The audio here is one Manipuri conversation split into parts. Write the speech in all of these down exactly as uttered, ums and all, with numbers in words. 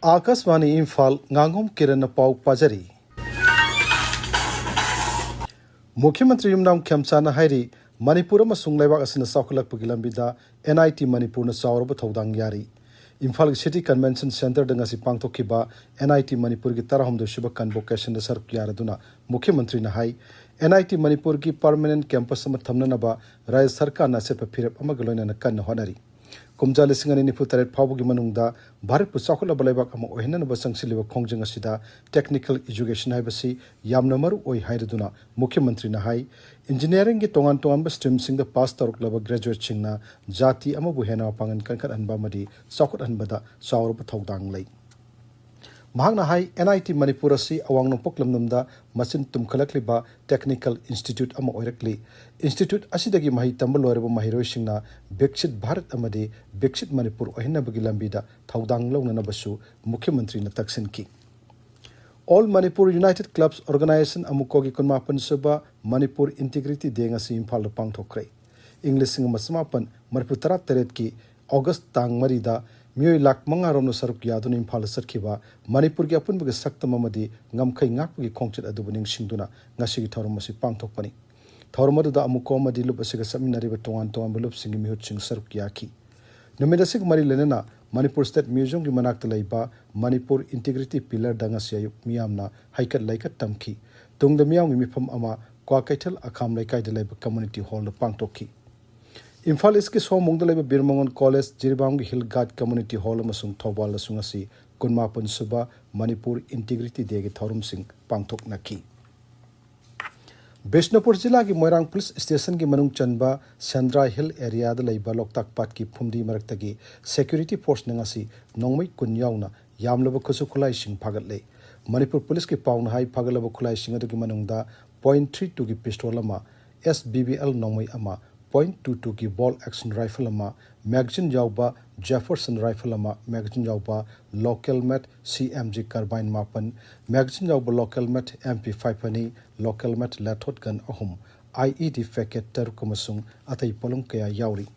ꯑꯥꯀꯥꯁꯕꯥꯅꯤ ꯏꯝꯐꯥꯜ, ꯉꯥꯉꯣꯝ ꯀꯤꯔꯟꯅ ꯄꯥꯎ ꯄꯥꯖꯔꯤ꯫ ꯃꯨꯈ꯭ꯌ ꯃꯟꯇ꯭ꯔꯤ ꯌꯨꯝꯅꯥꯝ ꯈꯦꯝꯆꯥꯟꯅ ꯍꯥꯏꯔꯤ, ꯃꯅꯤꯄꯨꯔ ꯑꯃꯁꯨꯡ ꯂꯩꯕꯥꯛ ꯑꯁꯤꯅ ꯆꯥꯎꯈꯠꯂꯛꯄꯒꯤ ꯂꯝꯕꯤꯗ ꯑꯦꯟ ꯑꯥꯏ ꯇꯤ ꯃꯅꯤꯄꯨꯔꯅ ꯆꯥꯎꯔꯕ ꯊꯧꯗꯥꯡ ꯌꯥꯔꯤ꯫ ꯏꯝꯐꯥꯜꯒꯤ ꯁꯤꯇꯤ ꯀꯟꯚꯦꯟꯁꯟ ꯁꯦꯟꯇꯔꯗ ꯉꯁꯤ ꯄꯥꯡꯊꯣꯛꯈꯤꯕ ꯑꯦꯟ ꯑꯥꯏ ꯇꯤ ꯃꯅꯤꯄꯨꯔꯒꯤ ꯇꯔꯥꯍꯨꯝꯗꯣꯏ ꯁꯨꯕ ꯀꯟꯚꯣꯀꯦꯁꯟꯗ ꯁꯔꯨꯛ ꯌꯥꯔꯗꯨꯅ ꯃꯨꯈ꯭ꯌ ꯃꯟꯇ꯭ꯔꯤꯅ ꯍꯥꯏ, ꯑꯦꯟ ꯑꯥꯏ ꯇꯤ ꯃꯅꯤꯄꯨꯔꯒꯤ ꯄꯔꯃꯅꯦꯟ ꯀꯦꯝꯄꯁ ꯑꯃ ꯊꯝꯅꯅꯕ ꯔꯥꯖ꯭ꯌ ꯁꯔꯀꯥꯔꯅ ꯑꯆꯦꯠꯄ ꯐꯤꯔꯦꯞ ꯑꯃꯒ ꯂꯣꯏꯅꯅ ꯀꯟꯅ ꯍꯣꯠꯅꯔꯤ꯫ ꯀꯨꯝꯖꯥ ꯂꯤꯁꯤꯡ ꯑꯅꯤ ꯅꯤꯐꯨ ꯇꯔꯦꯠ ꯐꯥꯎꯕꯒꯤ ꯃꯅꯨꯡꯗ ꯚꯥꯔꯠꯄꯨ ꯆꯥꯎꯈꯠꯂꯕ ꯂꯩꯕꯥꯛ ꯑꯃ ꯑꯣꯏꯍꯟꯅꯅꯕ ꯆꯪꯁꯤꯜꯂꯤꯕ ꯈꯣꯡꯖꯪ ꯑꯁꯤꯗ ꯇꯦꯛꯅꯤꯀꯦꯜ ꯏꯖꯨꯀꯦꯁꯟ ꯍꯥꯏꯕꯁꯤ ꯌꯥꯝꯅ ꯃꯔꯨ ꯑꯣꯏ ꯍꯥꯏꯔꯗꯨꯅ ꯃꯨꯈ꯭ꯌ ꯃꯟꯇ꯭ꯔꯤꯅ ꯍꯥꯏ, ꯏꯟꯖꯤꯅꯤꯌꯥꯔꯤꯡꯒꯤ ꯇꯣꯉꯥꯟ ꯇꯣꯉꯥꯟꯕ ꯁ꯭ꯇ꯭ꯔꯤꯝꯁꯤꯡꯗ ꯄꯥꯁ ꯇꯧꯔꯛꯂꯕ ꯒ꯭ꯔꯦꯖꯨꯑꯦꯠꯁꯤꯡꯅ ꯖꯥꯇꯤ ꯑꯃꯕꯨ ꯍꯦꯟꯅ ꯃꯄꯥꯡꯒꯜ ꯀꯟꯈꯠꯍꯟꯕ ꯑꯃꯗꯤ ꯆꯥꯎꯈꯠꯍꯟꯕꯗ ꯆꯥꯎꯔꯕ ꯊꯧꯗꯥꯡ ꯂꯩ꯫ ꯃꯍꯥꯛꯅ ꯍꯥꯏ, ꯑꯦꯟ ꯑꯥꯏ ꯇꯤ ꯃꯅꯤꯄꯨꯔ ꯑꯁꯤ ꯑꯋꯥꯡ ꯅꯣꯡꯄꯣꯛ ꯂꯝꯗꯝꯗ ꯃꯆꯤꯟ ꯇꯨꯝꯈꯠꯂꯛꯂꯤꯕ ꯇꯦꯛꯅꯤꯀꯦꯜ ꯏꯟꯁꯇꯤꯇ꯭ꯌꯨꯠ ꯑꯃ ꯑꯣꯏꯔꯛꯂꯤ꯫ ꯏꯟꯁꯇꯤꯇ꯭ꯌꯨꯠ ꯑꯁꯤꯗꯒꯤ ꯃꯍꯩ ꯇꯝꯕ ꯂꯣꯏꯔꯕ ꯃꯍꯩꯔꯣꯏꯁꯤꯡꯅ ꯕꯤꯛꯁꯤꯠ ꯚꯥꯔꯠ ꯑꯃꯗꯤ ꯕꯤꯛꯁꯤꯠ ꯃꯅꯤꯄꯨꯔ ꯑꯣꯏꯍꯟꯅꯕꯒꯤ ꯂꯝꯕꯤꯗ ꯊꯧꯗꯥꯡ ꯂꯧꯅꯅꯕꯁꯨ ꯃꯨꯈ꯭ꯌ ꯃꯟꯇ꯭ꯔꯤꯅ ꯇꯛꯁꯤꯟꯈꯤ꯫ ꯑꯣꯜ ꯃꯅꯤꯄꯨꯔ ꯌꯨꯅꯥꯏꯇꯦꯗ ꯀ꯭ꯂꯕꯁ ꯑꯣꯔꯒꯅꯥꯏꯖꯦꯁꯟ, ꯑꯃꯨꯀꯣꯒꯤ ꯀꯨꯟꯃꯥꯄꯟ ꯁꯨꯕ ꯃꯅꯤꯄꯨꯔ ꯏꯟꯇꯤꯒ꯭ꯔꯤꯇꯤ ꯗꯦ ꯉꯁꯤ ꯏꯝꯐꯥꯜꯗ ꯄꯥꯡꯊꯣꯛꯈ꯭ꯔꯦ꯫ ꯏꯪ ꯂꯤꯁꯤꯡ ꯑꯃ ꯆꯃꯥꯄꯟ ꯃꯔꯤꯐꯨ ꯇꯔꯥ ꯇꯔꯦꯠꯀꯤ ꯑꯣꯒꯁ ꯇꯥꯡ ꯃꯔꯤꯗ ꯃꯤꯑꯣꯏ ꯂꯥꯈ ꯃꯉꯥ ꯔꯣꯝꯅ ꯁꯔꯨꯛ ꯌꯥꯗꯨꯅ ꯏꯝꯐꯥꯜꯗ ꯆꯠꯈꯤꯕ ꯃꯅꯤꯄꯨꯔꯒꯤ ꯑꯄꯨꯟꯕꯒꯤ ꯁꯛꯇꯝ ꯑꯃꯗꯤ ꯉꯝꯈꯩ ꯉꯥꯛꯄꯒꯤ ꯈꯣꯡꯆꯠ ꯑꯗꯨꯕꯨ ꯅꯤꯡꯁꯤꯡꯗꯨꯅ ꯉꯁꯤꯒꯤ ꯊꯧꯔꯝ ꯑꯁꯤ ꯄꯥꯡꯊꯣꯛꯄꯅꯤ꯫ ꯊꯧꯔꯝ ꯑꯗꯨꯗ ꯑꯃꯨꯀꯣ ꯑꯃꯗꯤ ꯂꯨꯞ ꯑꯁꯤꯒ ꯆꯠꯃꯤꯟꯅꯔꯤꯕ ꯇꯣꯉꯥꯟ ꯇꯣꯉꯥꯟꯕ ꯂꯨꯞꯁꯤꯡꯒꯤ ꯃꯤꯍꯨꯠꯁꯤꯡ ꯁꯔꯨꯛ ꯌꯥꯈꯤ꯫ ꯅꯨꯃꯤꯠ ꯑꯁꯤꯒ ꯃꯔꯤ ꯂꯩꯅꯅ ꯃꯅꯤꯄꯨꯔ ꯁ꯭ꯇꯦꯠ ꯃ꯭ꯌꯨꯖꯤꯌꯝꯒꯤ ꯃꯅꯥꯛꯇ ꯂꯩꯕ ꯃꯅꯤꯄꯨꯔ ꯏꯟꯇꯤꯒ꯭ꯔꯤꯇꯤ ꯄꯤꯂꯔꯗ ꯉꯁꯤ ꯑꯌꯨꯛ ꯃꯤꯌꯥꯝꯅ ꯍꯩꯀꯠ ꯂꯩꯀꯠ ꯇꯝꯈꯤ꯫ ꯇꯨꯡꯗ ꯃꯤꯌꯥꯝꯒꯤ ꯃꯤꯐꯝ ꯑꯃ ꯀ꯭ꯋꯥꯀꯩꯊꯦꯜ ꯑꯈꯥꯝ ꯂꯩꯀꯥꯏꯗ ꯂꯩꯕ ꯀꯝꯃ꯭ꯌꯨꯅꯤꯇꯤ ꯍꯣꯜꯗ ꯄꯥꯡꯊꯣꯛꯈꯤ꯫ ꯏꯝꯐꯥꯜ ꯏꯁꯀꯤ ꯁꯣꯃꯣꯡꯗ ꯂꯩꯕ ꯕꯤꯔ ꯃꯉꯣꯟ ꯀꯣꯂꯦꯖ, ꯖꯤꯔꯤꯕꯥꯝꯒꯤ ꯍꯤꯜ ꯒꯥꯔꯗ ꯀꯝꯃ꯭ꯌꯨꯅꯤꯇꯤ ꯍꯣꯜ ꯑꯃꯁꯨꯡ ꯊꯧꯕꯥꯜꯗꯁꯨ ꯉꯁꯤ ꯀꯨꯟꯃꯥꯄꯟ ꯁꯨꯕ ꯃꯅꯤꯄꯨꯔ ꯏꯟꯇꯤꯒ꯭ꯔꯤꯇꯤ ꯗꯦꯒꯤ ꯊꯧꯔꯝꯁꯤꯡ ꯄꯥꯡꯊꯣꯛꯅꯈꯤ꯫ ꯕꯤꯁꯅꯨꯄꯨꯔ ꯖꯤꯂꯥꯒꯤ ꯃꯣꯏꯔꯥꯡ ꯄꯨꯂꯤꯁ ꯁ꯭ꯇꯦꯁꯟꯒꯤ ꯃꯅꯨꯡ ꯆꯟꯕ ꯁꯦꯟꯗ꯭ꯔꯥ ꯍꯤꯜ ꯑꯦꯔꯤꯌꯥꯗ ꯂꯩꯕ ꯂꯣꯛꯇꯥꯛ ꯄꯥꯠꯀꯤ ꯐꯨꯝꯗꯤ ꯃꯔꯛꯇꯒꯤ ꯁꯦꯀ꯭ꯌꯨꯔꯤꯇꯤ ꯐꯣꯔꯁꯅ ꯉꯁꯤ ꯅꯣꯡꯃꯩ ꯀꯨꯟ ꯌꯥꯎꯅ ꯌꯥꯝꯂꯕ ꯈꯨꯠꯁꯨ ꯈꯨꯠꯂꯥꯏꯁꯤꯡ ꯐꯥꯒꯠꯂꯦ꯫ ꯃꯅꯤꯄꯨꯔ ꯄꯨꯂꯤꯁꯀꯤ ꯄꯥꯎꯅ ꯍꯥꯏ, ꯐꯥꯒꯠꯂꯕ ꯈꯨꯠꯂꯥꯏꯁꯤꯡ ꯑꯗꯨꯒꯤ ꯃꯅꯨꯡꯗ ꯄꯣꯏꯟ ꯊ꯭ꯔꯤ ꯇꯨꯒꯤ ꯄꯤꯁꯇꯣꯜ ꯑꯃ, ꯑꯦꯁ ꯕꯤ ꯕꯤ ꯑꯦꯜ ꯅꯣꯡꯃꯩ ꯑꯃ, ꯄꯣꯏꯟ ꯇꯨ ꯇꯨꯒꯤ ꯕꯣꯜ ꯑꯦꯛꯁꯟ ꯔꯥꯏꯐꯜ ꯑꯃ, ꯃꯦꯒꯥꯖꯤꯟ ꯌꯥꯎꯕ ꯖꯦꯐꯔꯁꯟ ꯔꯥꯏꯐꯜ ꯑꯃ, ꯃꯦꯒꯥꯖꯤꯟ ꯌꯥꯎꯕ ꯂꯣꯀꯦꯜ ꯃꯦꯠ ꯁꯤ ꯑꯦꯝ ꯖꯤ ꯀꯥꯔꯕꯥꯏꯟ ꯃꯥꯄꯟ, ꯃꯦꯒꯥꯖꯤꯟ ꯌꯥꯎꯕ ꯂꯣꯀꯦꯜ ꯃꯦꯠ ꯑꯦꯝ ꯄꯤ ꯐꯥꯏꯚ ꯑꯅꯤ, ꯂꯣꯀꯦꯜ ꯃꯦꯠ ꯂꯦꯊꯣꯠ ꯒꯟ ꯑꯍꯨꯝ, ꯑꯥꯏ ꯏ ꯗꯤ ꯄꯦꯀꯦꯠ ꯇꯔꯨꯛ ꯑꯃꯁꯨꯡ ꯑꯇꯩ ꯄꯣꯠꯂꯝ ꯀꯌꯥ ꯌꯥꯎꯔꯤ꯫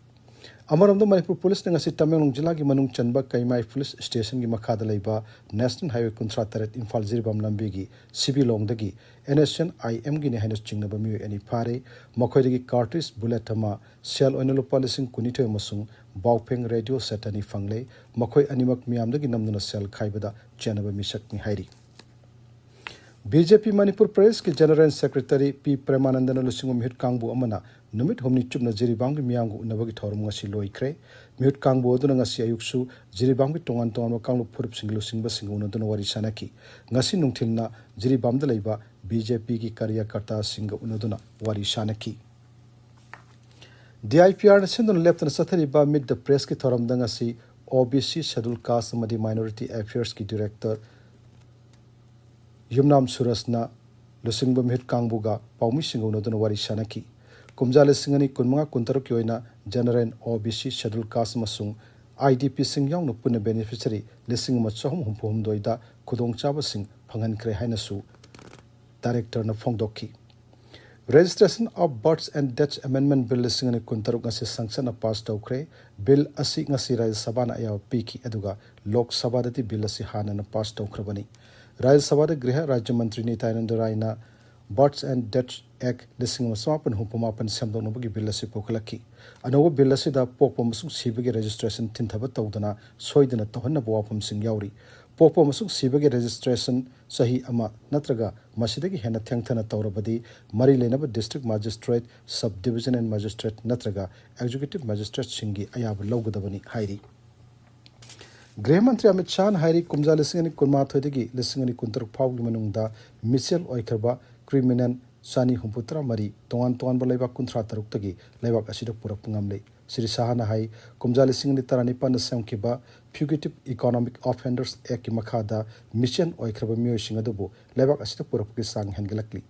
ꯑꯃꯔꯣꯝꯗ, ꯃꯅꯤꯄꯨꯔ ꯄꯨꯂꯤꯁꯅ ꯉꯁꯤ ꯇꯃꯦꯡꯂꯣꯡ ꯖꯤꯂꯥꯒꯤ ꯃꯅꯨꯡ ꯆꯟꯕ ꯀꯩꯃꯥꯏ ꯄꯨꯂꯤꯁ ꯁ꯭ꯇꯦꯁꯟꯒꯤ ꯃꯈꯥꯗ ꯂꯩꯕ ꯅꯦꯁꯅꯦꯜ ꯍꯥꯏꯋꯦ ꯀꯨꯟꯊ꯭ꯔꯥ ꯇꯔꯦꯠ ꯏꯝꯐꯥꯜ ꯖꯤꯔꯤꯕꯥꯝ ꯂꯝꯕꯤꯒꯤ ꯁꯤꯕꯤ ꯂꯣꯡꯗꯒꯤ ꯑꯦꯟ ꯑꯦꯁ ꯑꯦꯟ ꯑꯥꯏ ꯑꯦꯝꯒꯤꯅꯤ ꯍꯥꯏꯅ ꯆꯤꯡꯅꯕ ꯃꯤꯑꯣꯏ ꯑꯅꯤ ꯐꯥꯔꯦ꯫ ꯃꯈꯣꯏꯗꯒꯤ ꯀꯥꯔꯇ꯭ꯔꯤꯖ ꯕꯨꯂꯦꯠ ꯑꯃ, ꯁꯦꯜ ꯑꯣꯏꯅ ꯂꯨꯄꯥ ꯂꯤꯁꯤꯡ ꯀꯨꯟꯅꯤꯊꯣꯏ ꯑꯃꯁꯨꯡ ꯕꯥꯎꯐꯦꯡ ꯔꯦꯗꯤꯑꯣ ꯁꯦꯠ ꯑꯅꯤ ꯐꯪꯂꯦ꯫ ꯃꯈꯣꯏ ꯑꯅꯤꯃꯛ ꯃꯤꯌꯥꯝꯗꯒꯤ ꯅꯝꯗꯨꯅ ꯁꯦꯜ ꯈꯥꯏꯕꯗ ꯆꯦꯟꯅꯕ ꯃꯤꯁꯛꯅꯤ ꯍꯥꯏꯔꯤ꯫ ꯕꯤ ꯖꯦ ꯄꯤ ꯃꯅꯤꯄꯨꯔ ꯄ꯭ꯔꯗꯦꯁꯀꯤ ꯖꯦꯅꯔꯦꯜ ꯁꯦꯀ꯭ꯔꯦꯇꯔꯤ ꯄꯤ ꯄ꯭ꯔꯦꯃꯥꯅꯟꯗꯅ ꯂꯨꯆꯤꯡꯕ ꯃꯤꯍꯨꯠ ꯀꯥꯡꯕꯨ ꯑꯃꯅ ꯅꯨꯃꯤꯠ ꯍꯨꯝꯅꯤ ꯆꯨꯞꯅ ꯖꯤꯔꯤꯕꯥꯝꯒꯤ ꯃꯤꯌꯥꯝꯒ ꯎꯅꯕꯒꯤ ꯊꯧꯔꯝ ꯉꯁꯤ ꯂꯣꯏꯈ꯭ꯔꯦ꯫ ꯃꯤꯍꯨꯠ ꯀꯥꯡꯕꯨ ꯑꯗꯨꯅ ꯉꯁꯤ ꯑꯌꯨꯛꯁꯨ ꯖꯤꯔꯤꯕꯥꯝꯒꯤ ꯇꯣꯉꯥꯟ ꯇꯣꯉꯥꯟꯕ ꯀꯥꯡꯂꯨꯞ ꯐꯨꯔꯨꯞꯁꯤꯡꯒꯤ ꯂꯨꯆꯤꯡꯕꯁꯤꯡꯒ ꯎꯅꯗꯨꯅ ꯋꯥꯔꯤ ꯁꯥꯅꯈꯤ꯫ ꯉꯁꯤ ꯅꯨꯡꯊꯤꯜꯅ ꯖꯤꯔꯤꯕꯥꯝꯗ ꯂꯩꯕ ꯕꯤ ꯖꯦ ꯄꯤꯒꯤ ꯀꯥꯔꯌꯀꯔꯇꯥꯁꯤꯡꯒ ꯎꯅꯗꯨꯅ ꯋꯥꯔꯤ ꯁꯥꯅꯈꯤ꯫ ꯗꯤ ꯑꯥꯏ ꯄꯤ ꯑꯥꯔꯅ ꯁꯤꯟꯗꯨꯅ ꯂꯦꯞꯇꯅ ꯆꯠꯊꯔꯤꯕ Meet the Pressꯀꯤ ꯊꯧꯔꯝꯗ ꯉꯁꯤ ꯑꯣ ꯕꯤ ꯁꯤ, ꯁꯦꯗꯨꯜ ꯀꯥꯁ ꯑꯃꯗꯤ ꯃꯥꯏꯅꯣꯔꯤꯇꯤ ꯑꯦꯐꯤꯌꯔꯁꯀꯤ ꯗꯤꯔꯦꯛꯇꯔ ꯌꯨꯝꯅꯥꯝ ꯁꯨꯔꯖꯅ ꯂꯨꯆꯤꯡꯕ ꯃꯤꯍꯨꯠ ꯀꯥꯡꯕꯨꯒ ꯄꯥꯎꯃꯤꯁꯤꯡꯒ ꯎꯅꯗꯨꯅ ꯋꯥꯔꯤ ꯁꯥꯅꯈꯤ꯫ ꯀꯨꯝꯖꯥ ꯂꯤꯁꯤꯡ ꯑꯅꯤ ꯀꯨꯟꯃꯉꯥ ꯀꯨꯟꯇꯔꯨꯛꯀꯤ ꯑꯣꯏꯅ ꯖꯦꯅꯔꯦꯜ, ꯑꯣ ꯕꯤ ꯁꯤ, ꯁꯦꯗꯨꯜ ꯀꯥꯁ ꯑꯃꯁꯨꯡ ꯑꯥꯏ ꯗꯤ ꯄꯤꯁꯤꯡ ꯌꯥꯎꯅ ꯄꯨꯟꯅ ꯕꯦꯅꯤꯐꯤꯁꯔꯤ ꯂꯤꯁꯤꯡ ꯑꯃ ꯆꯍꯨꯝ ꯍꯨꯝꯐꯨ ꯍꯨꯝꯗꯣꯏꯗ ꯈꯨꯗꯣꯡꯆꯥꯕꯁꯤꯡ ꯐꯪꯍꯟꯈ꯭ꯔꯦ ꯍꯥꯏꯅꯁꯨ ꯗꯥꯏꯔꯦꯛꯇꯔꯅ ꯐꯣꯡꯗꯣꯛꯈꯤ꯫ Registration of Births and Deaths Amendment Bill ꯂꯤꯁꯤꯡ ꯑꯅꯤ ꯀꯨꯟꯇꯔꯨꯛ ꯉꯁꯤ ꯁꯪꯁꯠꯅ ꯄꯥꯁ ꯇꯧꯈ꯭ꯔꯦ꯫ ꯕꯤꯜ ꯑꯁꯤ ꯉꯁꯤ ꯔꯥꯖ꯭ꯌ ꯁꯚꯥꯅ ꯑꯌꯥꯕ ꯄꯤꯈꯤ, ꯑꯗꯨꯒ ꯂꯣꯛ ꯁꯚꯥꯗꯗꯤ ꯕꯤꯜ ꯑꯁꯤ ꯍꯥꯟꯅꯅ ꯄꯥꯁ ꯇꯧꯈ꯭ꯔꯕꯅꯤ꯫ ꯔꯥꯖ꯭ꯌ ꯁꯚꯥꯗ ꯒ꯭ꯔꯤꯍ ꯔꯥꯖ꯭ꯌ ꯃꯟꯇ꯭ꯔꯤ ꯅꯤꯇꯌꯥꯅꯟꯗ ꯔꯥꯏꯅ Births and Deaths Act ꯂꯤꯁꯤꯡ ꯑꯃ ꯆꯃꯥꯄꯟ ꯍꯨꯝꯐꯨ ꯃꯥꯄꯟ ꯁꯦꯝꯗꯣꯛꯅꯕꯒꯤ ꯕꯤꯜ ꯑꯁꯤ ꯄꯨꯈꯠꯂꯛꯈꯤ꯫ ꯑꯅꯧꯕ ꯕꯤꯜ ꯑꯁꯤꯗ ꯄꯣꯛꯄ ꯑꯃꯁꯨꯡ ꯁꯤꯕꯒꯤ ꯔꯦꯖꯤꯁꯇ꯭ꯔꯦꯁꯟ ꯊꯤꯡꯊꯕ ꯇꯧꯗꯅ ꯁꯣꯏꯗꯅ ꯇꯧꯍꯟꯅꯕ ꯋꯥꯐꯝꯁꯤꯡ ꯌꯥꯎꯔꯤ꯫ ꯄꯣꯛꯄ ꯑꯃꯁꯨꯡ ꯁꯤꯕꯒꯤ ꯔꯦꯖꯤꯁꯇ꯭ꯔꯦꯁꯟ ꯆꯍꯤ ꯑꯃ ꯅꯠꯇ꯭ꯔꯒ ꯃꯁꯤꯗꯒꯤ ꯍꯦꯟꯅ ꯊꯦꯡꯊꯅ ꯇꯧꯔꯕꯗꯤ, ꯃꯔꯤ ꯂꯩꯅꯕ district magistrate, sub division and magistrate ꯅꯠꯇ꯭ꯔꯒ executive magistrateꯁꯤꯡꯒꯤ ꯑꯌꯥꯕ ꯂꯧꯒꯗꯕꯅꯤ ꯍꯥꯏꯔꯤ꯫ ꯒ꯭ꯔꯤꯍ ꯃꯟꯇ꯭ꯔꯤ ꯑꯃꯤꯠ ꯁꯥꯍꯅ ꯍꯥꯏꯔꯤ, ꯀꯨꯝꯖꯥ ꯂꯤꯁꯤꯡ ꯑꯅꯤ ꯀꯨꯟꯃꯥꯊꯣꯏꯗꯒꯤ ꯂꯤꯁꯤꯡ ꯑꯅꯤ ꯀꯨꯟꯇꯔꯨꯛ ꯐꯥꯎꯒꯤ ꯃꯅꯨꯡꯗ ꯃꯤꯆꯦꯜ ꯑꯣꯏꯈ꯭ꯔꯕ ꯀ꯭ꯔꯤꯃꯤꯅꯦꯜ ꯆꯅꯤ ꯍꯨꯝꯐꯨꯇꯔꯥ ꯃꯔꯤ ꯇꯣꯉꯥꯟ ꯇꯣꯉꯥꯟꯕ ꯂꯩꯕꯥꯛ ꯀꯨꯟꯊ꯭ꯔꯥ ꯇꯔꯨꯛꯇꯒꯤ ꯂꯩꯕꯥꯛ ꯑꯁꯤꯗ ꯄꯨꯔꯛꯄ ꯉꯝꯂꯦ꯫ ꯁ꯭ꯔꯤ ꯁꯥꯍꯅ ꯍꯥꯏ, ꯀꯨꯝꯖꯥ ꯂꯤꯁꯤꯡ ꯑꯅꯤ ꯇꯔꯥꯅꯤꯄꯥꯟꯗ ꯁꯦꯝꯈꯤꯕ Fugitive Economic Offenders Actꯀꯤ ꯃꯈꯥꯗ ꯃꯤꯆꯦꯜ ꯑꯣꯏꯈ꯭ꯔꯕ ꯃꯤꯑꯣꯏꯁꯤꯡ ꯑꯗꯨꯕꯨ ꯂꯩꯕꯥꯛ ꯑꯁꯤꯗ ꯄꯨꯔꯛꯄꯒꯤ ꯆꯥꯡ ꯍꯦꯟꯒꯠꯂꯛꯂꯤ꯫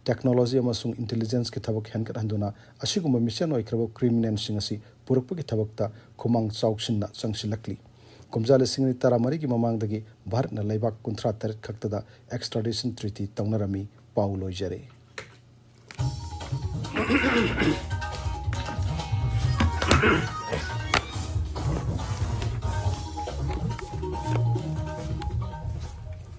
Technology ꯑꯃꯁꯨꯡ intelligenceꯀꯤ ꯊꯕꯛ ꯍꯦꯟꯒꯠꯍꯟꯗꯨꯅ ꯑꯁꯤꯒꯨꯝꯕ ꯃꯤꯆꯦꯜ ꯑꯣꯏꯈ꯭ꯔꯕ ꯀ꯭ꯔꯤꯃꯤꯅꯦꯜꯁꯤꯡ ꯑꯁꯤ ꯄꯨꯔꯛꯄꯒꯤ ꯊꯕꯛꯇ ꯈꯨꯃꯥꯡ ꯆꯥꯎꯁꯤꯟꯅ ꯆꯪꯁꯤꯜꯂꯛꯂꯤ꯫ ꯀꯨꯝꯖꯥ ꯂꯤꯁꯤꯡ ꯑꯅꯤ ꯇꯔꯥꯃꯔꯤꯒꯤ ꯃꯃꯥꯡꯗꯒꯤ ꯚꯥꯔꯠꯅ ꯂꯩꯕꯥꯛ ꯀꯨꯟꯊ꯭ꯔꯥ ꯇꯔꯦꯠ ꯈꯛꯇꯗ extradition treaty ꯇꯧꯅꯔꯝꯃꯤ꯫ ꯄꯥꯎ ꯂꯣꯏꯖꯔꯦ꯫